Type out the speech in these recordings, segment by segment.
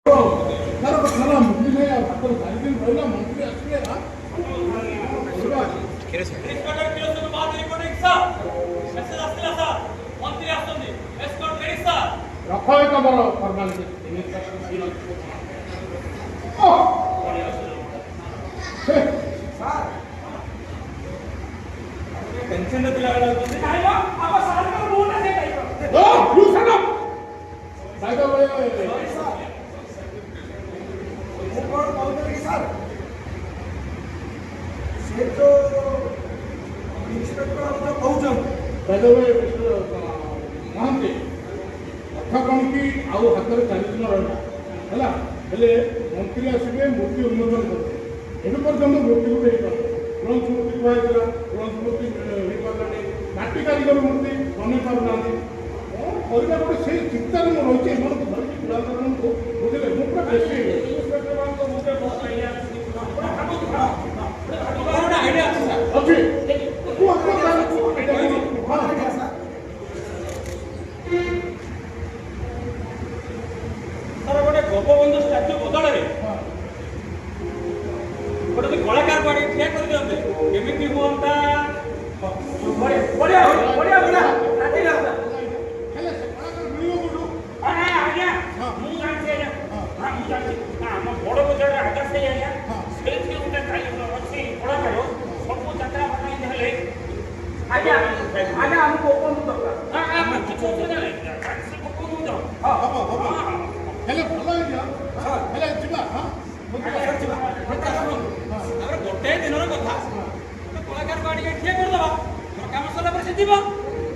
ତାର କଥା ହେଲା ମୁଭି ନାହିଁ ଆଉ ହାତରେ 4 ଦିନ ରହିଲା, ମନ୍ତ୍ରୀ ଆସିବେ ଆ? କରିବା। ଇନ୍ସପେକ୍ଟର କିରୋସିନ ବାଦ ରିପୋର୍ଟିଂ ସାର୍। ମେସେଜ ଆସିଥିଲା ସାର୍, ମନ୍ତ୍ରୀ ଆସୁଛନ୍ତି, ଏସ୍କର୍ଟ ରେଡି ସାର୍। ରଖ ଏ ତମର ଫର୍ମାଲିଟି। ଓ ହେ, ସାର୍। ଟେନସନରେ ଥିଲା ବେଳେ ଲାଗୁଛନ୍ତି। ନାଇଁ ମ, ଆମ ସାର୍ଙ୍କର ମୁହଁଟା ସେ ଟାଇପର। Oh, you shut up! By the way, sir, ମୁଁ କ'ଣ କହୁଥିଲି କି ସାର୍, ସେ ଯୋଉ ଇନ୍ସପେକ୍ଟର ଯୋଉ କହୁଛନ୍ତି। By the way, Mr. Mohanty, କଥା କ'ଣ କି ଆଉ ହାତରେ 4 ଦିନ ରହିଲା ହେଲା, ହେଲେ ମନ୍ତ୍ରୀ ଆସିବେ, ମୂର୍ତ୍ତି ଉନ୍ମୋଚନ କରିବେ। ଏବେ ପର୍ଯ୍ୟନ୍ତ ମୂର୍ତ୍ତି ଗୋଟେ ହେଇପାରୁନି। ବ୍ରୋଞ୍ଜ ମୂର୍ତ୍ତି କୁହାଯାଇଥିଲା, ବ୍ରୋଞ୍ଜ ମୂର୍ତ୍ତି ହେଇପାରିଲାନି। ମାଟି କାରିଗର ମୂର୍ତ୍ତି ବନେଇ ପାରୁନାହାନ୍ତି। କ'ଣ କରିବା ଗୋଟେ ସେଇ ଚିନ୍ତାରେ ମୁଁ ରହିଛି। ଏମାନଙ୍କୁ ଧରିକି କୁଳାକାରମାନଙ୍କୁ, ବୁଝିଲେ, ମୁଁ ପୁରା ବେଶୀ ହେଇଗଲି। ଇନ୍ସପେକ୍ଟର ବାବୁଙ୍କ ମୁହଁରେ ବହୁତ ଆଇଡିଆ ଅଛି। ଆପଣ ଭାବନ୍ତୁ, ମୋର ଗୋଟେ ଆଇଡିଆ ଅଛି ସାର୍। ଅଛି, କୁହ କୁହ ତାହେଲେ କୁହ। ହଁ। ଆଜ୍ଞା ସାର୍। ସାର୍, ଗୋଟେ ଗୋପବନ୍ଧୁ ଷ୍ଟାଚ୍ୟୁ ବଦଳରେ ଗୋଟେ ଯଦି କଳାକାରକୁ ଆଣିକି ଠିଆ କରିଦିଅନ୍ତେ କେମିତି ହୁଅନ୍ତା? ବଢିଆ ବଢିଆ ବଢିଆ ବଢିଆ, ରାତି ରାସ୍ତା। ହେଲେ ସେ କଳାକାର ମିଳିବ କୋଉଠୁ? ହଁ, ଆଜ୍ଞା, ମୁଁ ଜାଣିଛି ଆଜ୍ଞା। ହଁ, ମୁଁ ଜାଣିଛି। ଆମ ବଡ ବଜାରରେ ଆକାଶ ସାହି ଆଜ୍ଞା, ସେଇଠି ଗୋଟେ ଅଛି କଳାକାର। ସବୁ ଯାତ୍ରା ଫାତ୍ରା ହେଲେ ଆଜ୍ଞା, ଆଜ୍ଞା, ଆମକୁ ଗୋପବନ୍ଧୁ ଦରକାର। ହଁ, କିଛି ଅସୁବିଧା ନାହିଁ, ସେ ଗୋପବନ୍ଧୁ। ହଁ। ହବ ହବ, ହେଲେ ଭଲ ହେଇଯିବ। ହେଲେ ଯିବା, ହଁ। ଯିବା। ତାପରେ ଗୋଟେ ଦିନର କଥା, ଗୋଟେ କଳାକାରକୁ ଆଣିକି ଠିଆ କରିଦେବା। ମୋର କାମ ସରିଲା ପରେ ସେ ଯିବ।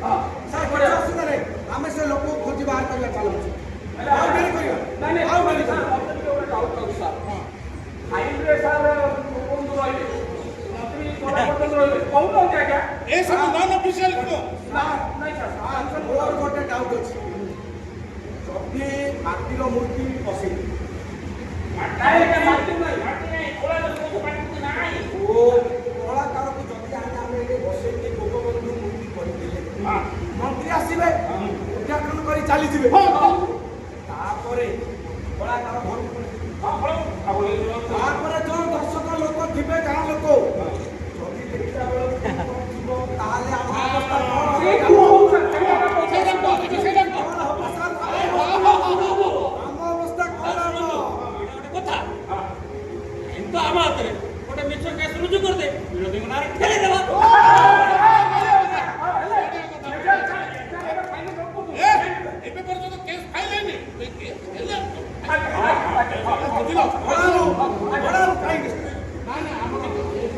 ହଁ। ସାର୍, କିଛି ଅସୁବିଧା ନାହିଁ, ଆମେ ସେ ଲୋକକୁ ଖୋଜି ବାହାର କରିବା। ଚାଲନ୍ତୁ, ଆଉ ଡେରି କରିବା। ନାଇଁ ନାଇଁ, ଆଉ ଡେରି ସାର୍, କରିବା। ମତେ ଟିକେ ଗୋଟେ ଡାଉଟ୍ ଅଛି ସାର୍। ଫାଇଲରେ ସାର୍ ଗୋପବନ୍ଧୁ ରହିଲେ, ମନ୍ତ୍ରୀ ଗଲା ପର୍ଯ୍ୟନ୍ତ ରହିଲେ, କହୁନାହାନ୍ତି ଆଜ୍ଞା। ଏସବୁ ନନ୍ ଅଫିସିଆଲ କୁହ। ନା ନାଇଁ ସାର୍। ସାର୍, ମୋର ଗୋଟେ ଡାଉଟ୍ ଅଛି। ଯଦି ମାଟିର ମୂର୍ତ୍ତି ବସେଇବେ ନାଇଁ ଆଜ୍ଞା, ମାଟି ନାଇଁ। ମାଟି ନାଇଁ, କଳା ମାଟି ନାଇଁ। ଓ କଳାକାରକୁ ଯଦି ଆଣି ଆମେ ଏଠି ବସେଇକି ଗୋପବନ୍ଧୁ ମୂର୍ତ୍ତି କରିଦେଲେ, ମନ୍ତ୍ରୀ ଆସିବେ, ଉଦ୍ଘାଟନ କରି ଚାଲିଯିବେ। ତାପରେ କଳାକାର ଘରକୁ ପଳେଇବେ। ହଁ, ପଳାଉ। ତାପରେ ଯୋଉ ଦର୍ଶକ ଲୋକ ଥିବେ, ଗାଁ ଲୋକ, ଯଦି ଦେଖିଲା ବେଳକୁ କଣ ଥିବ, ତାହେଲେ ଆମ ଅବସ୍ଥା କଣ ସେ ହବ? କୁହ ସାର୍, ସେଇଟା କୁହ, ସେଇଟା କୁହ। କଣ ହବ ସାର୍? ଆମ ଅବସ୍ଥା କଣ ହବ? ଏଇଟା ଗୋଟେ କଥା। କିନ୍ତୁ ଆମ ହାତରେ ଗୋଟେ ମିଛ କେସ୍ ରୁଜୁ କରିଦେ, ବିରୋଧୀଙ୍କ ନାଁରେ ଠେଲି ଦେବା। ଏ, ଏବେ ପର୍ଯ୍ୟନ୍ତ କେସ୍ ଫାଇଲ୍ ହେଇନି। କେସ୍ ହେଲେ ବୁଝିଲ। ବଳାନୁ।